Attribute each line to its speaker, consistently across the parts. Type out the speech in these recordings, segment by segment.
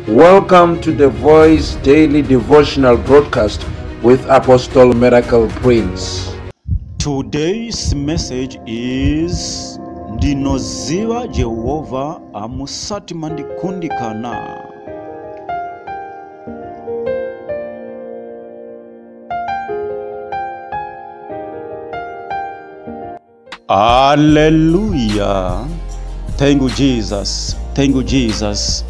Speaker 1: Welcome to the Voice Daily Devotional broadcast with Apostle Miracle Prince.
Speaker 2: Today's message is Ndinoziva Jehovha hamusati mandikundikana. Hallelujah. Thank you Jesus. Thank you Jesus.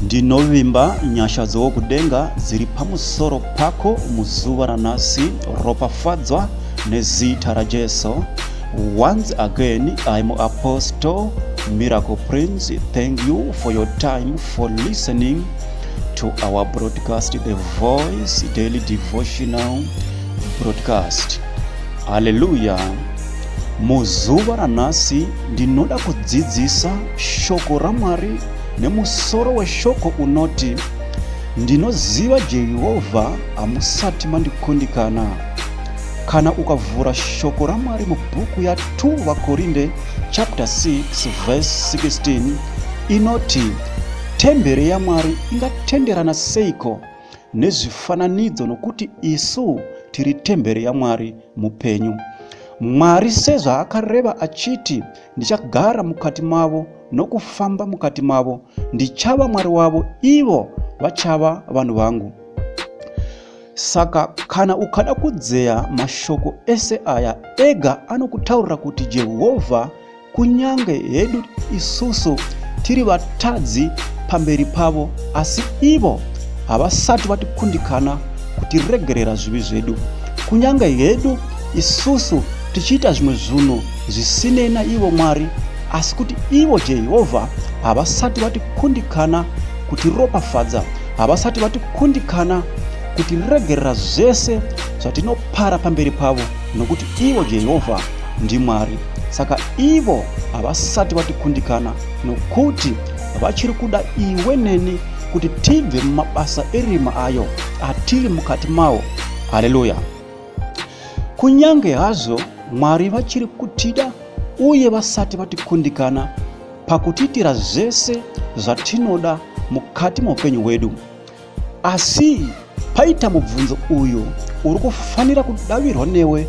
Speaker 2: Ndinovimba nyasha dzokudenga dziri pamusoro pako muzuva ranhasi, ropafadzwa nezita raJesu. Once again, I'm Apostle Miracle Prince. Thank you for your time for listening to our broadcast, The Voice Daily Devotional Broadcast. Hallelujah. Muzuva ranhasi ndinoda kudzidzisa shoko raMwari nemusoro weshoko unoti ndinoziva Jehovha hamusati mandikundikana. Kana ukavhura shoko raMwari mubhuku ya 2 vaKorinde chapter 6 verse 16 inoti temberi yaMwari ingatenderana seiko nezvifananidzo, nokuti isu tiri temberi yaMwari mupenyu. Mwari sezvaakareva achiti, ndichagara mukati mavo nokufamba mukati mavo, ndichava Mwari wavo, ivo vachava vanhu vangu. Saka kana ukada kudzeya mashoko ese aya ega anokutaurira kuti Jehovha, kunyange hedu isusu tiri vatadzi pamberi pavo, asi ivo havasati vatikundikana kutiregerera zvivi zvedu. Kunyange hedu isusu tichiita zvimwe zvinhu zvisinei naivo Mwari, asi kuti ivo Jehovha havasati vatikundikana kutiropafadza, havasati vatikundikana kutiregerera zvese zvatinopara pamberi pavo, nokuti ivo Jehovha ndiMwari. Saka ivo havasati vatikundikana, nokuti vachiri kuda iwe neni kuti tibve mumabasa erima ayo atiri mukati mawo. Haleluya. Kunyange hazvo Mwari vachiri kutida uye vasati vatikundikana pakutiitira zvese zvatinoda mukati meupenyu hwedu, asi paita mubvunzo uyu uri kufanira kudavirwa newe,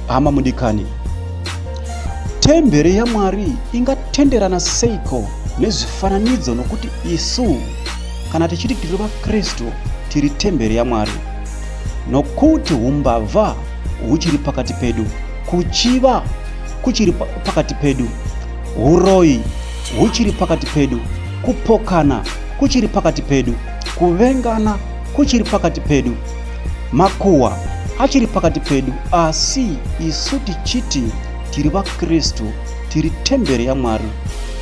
Speaker 2: hama mudikani. Temberi yaMwari ingatenderana seiko nezvifananidzo, nokuti isu kana tichiti tiri vaKristu tiri temberi yaMwari? Nokuti umbavha huchiri pakati pedu, kuchiva kuchiri pakati pedu, uroyi huchiri pakati pedu, kupokana kuchiri pakati pedu, kuvengana kuchiri pakati pedu, makuhwa achiri pakati pedu, asi isu tichiti tiri vaKristu, tiri temberi yaMwari,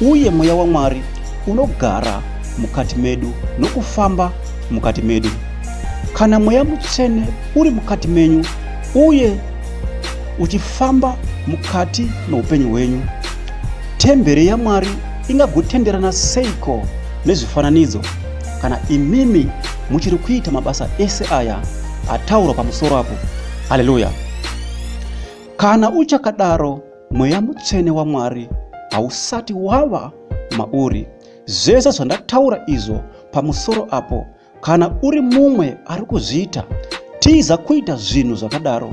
Speaker 2: uye mweya waMwari unogara mukati medu nokufamba mukati medu. Kana mweya mutsvene uri mukati menyu uye uchifamba mukati meupenyu hwenyu, temberi yaMwari ingagotenderana seiko nezvifananidzo kana imimi muchiri kuita mabasa ese aya ataurwa pamusoro apo? Haleluya. Kana uchakadaro, mweya mutsvene waMwari hausati wava mauri. Zvese zvandataura izvo pamusoro apo, kana uri mumwe ari kuzviita, tiza kuita zvinhu zvakadaro.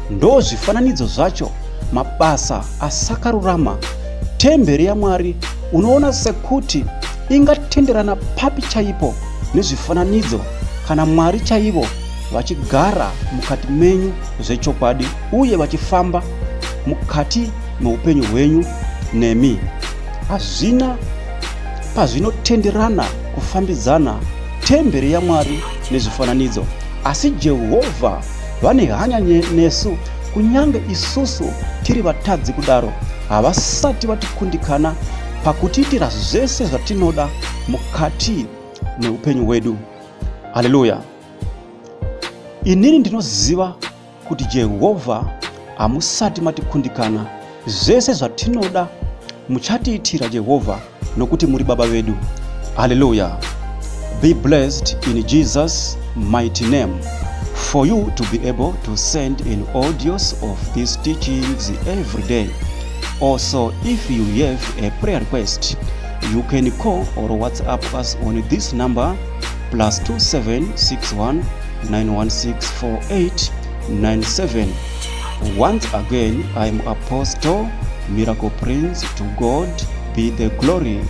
Speaker 2: Ndo zvifananidzo zvacho, mabasa asakarurama. Temberi yaMwari unoona sekuti ingatenderana papi chaipo nezvifananidzo kana Mwari chaivo vachigara mukati menyu zvechokwadi uye vachifamba mukati meupenyu hwenyu nemi? Hazvina pazvinotenderana kufambidzana temberi yaMwari nezvifananidzo. Asi Jehovha vane hanya nesu, kunyange isusu tiri vatadzi kudaro, havasati vatikundikana pakutiitira zvese zvatinoda mukati meupenyu hwedu. Haleluya. Inini ndinoziva kuti Jehovha hamusati matikundikana. Zvese zvatinoda muchatiitira Jehovha, nokuti muri baba vedu. Haleluya. Be blessed in Jesus' mighty name. For you to be able to send in audios of these teachings every day. Also, if you have a prayer request, You can call or WhatsApp us on this number +27 61 916 4897. Once again, I'm Apostle Miracle Prince. To God be the glory.